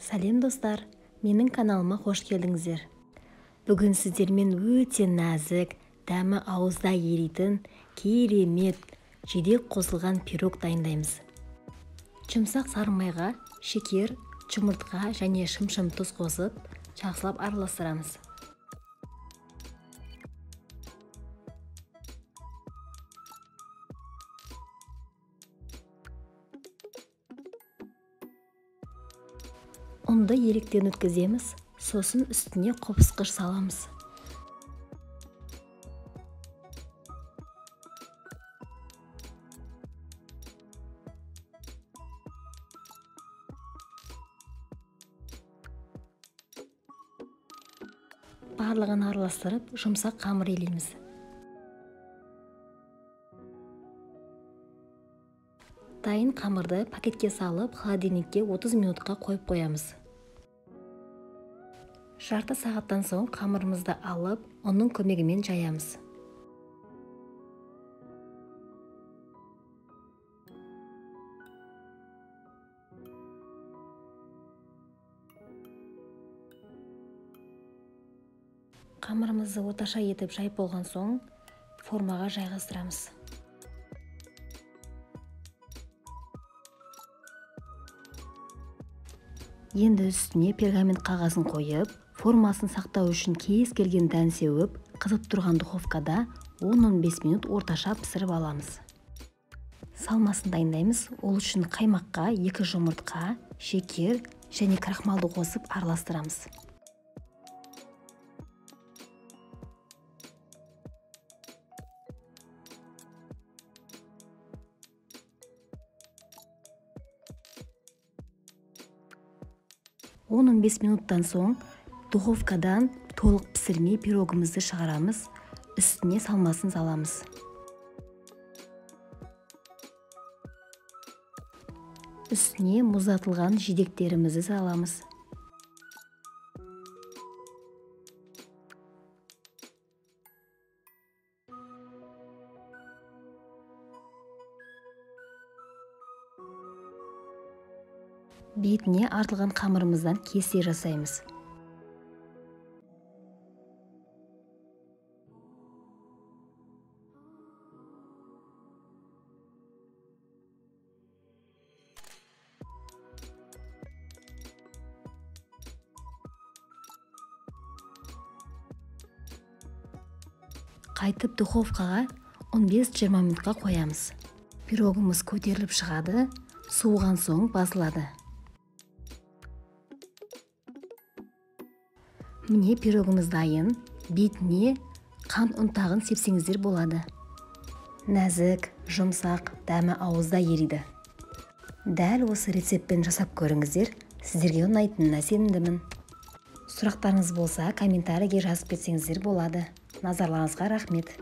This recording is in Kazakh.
Сәлем достар, менің каналыма қош келдіңіздер. Бүгін сіздермен өте нәзік, дәмі ауызда еритін, керемет жидек қосылған пирог дайындаймыз. Жұмсақ сары майға шекер, жұмыртқа және шымшым тұз қосып, жақсылап араластырамыз. Ұнды електен өткіземіз, сосын үстіне қопсқыш саламыз. Барлығын араластырып, жұмсақ қамыр илейміз. Дайын қамырды пакетке салып, холодильникке 30 минутқа қойып қоямыз. Жарты сағаттан соң қамырымызды алып, ұнның көмегімен жаямыз. Қамырымызды орташа етіп жайып болған соң, формаға жайғастырамыз. Енді үстіне пергамент қағазын қойып, формасын сақтау үшін кез келген дән сеуіп, қызып тұрған духовкада 10-15 минут орташа пісіріп аламыз. Салмасын дайындаймыз. Ол үшін қаймаққа 2 жұмыртқа, шекер және крахмалды қосып араластырамыз. Он 15 минуттан соң духовкадан толық пісірмей пирогымызды шығарамыз, үстіне салмасын саламыз. Үстіне мұздатылған жидектерімізді саламыз. Бетіне артылған қамырымыздан кесе жасаймыз. Қайтып духовкаға 15-20 минутқа қоямыз. Пирогымыз көтеріліп шығады, суыған соң басылады. Міне пирогымыз дайын. Бетіне қант ұнтағын сепсеңіздер болады. Нәзік, жұмсақ, дәмі ауызда ериді. Дәл осы рецептпен жасап көріңіздер, сіздерге ұнайтынына сенімдімін. Сұрақтарыңыз болса, комментарийге жазып кетсеңіздер болады. Назарларыңызға рахмет.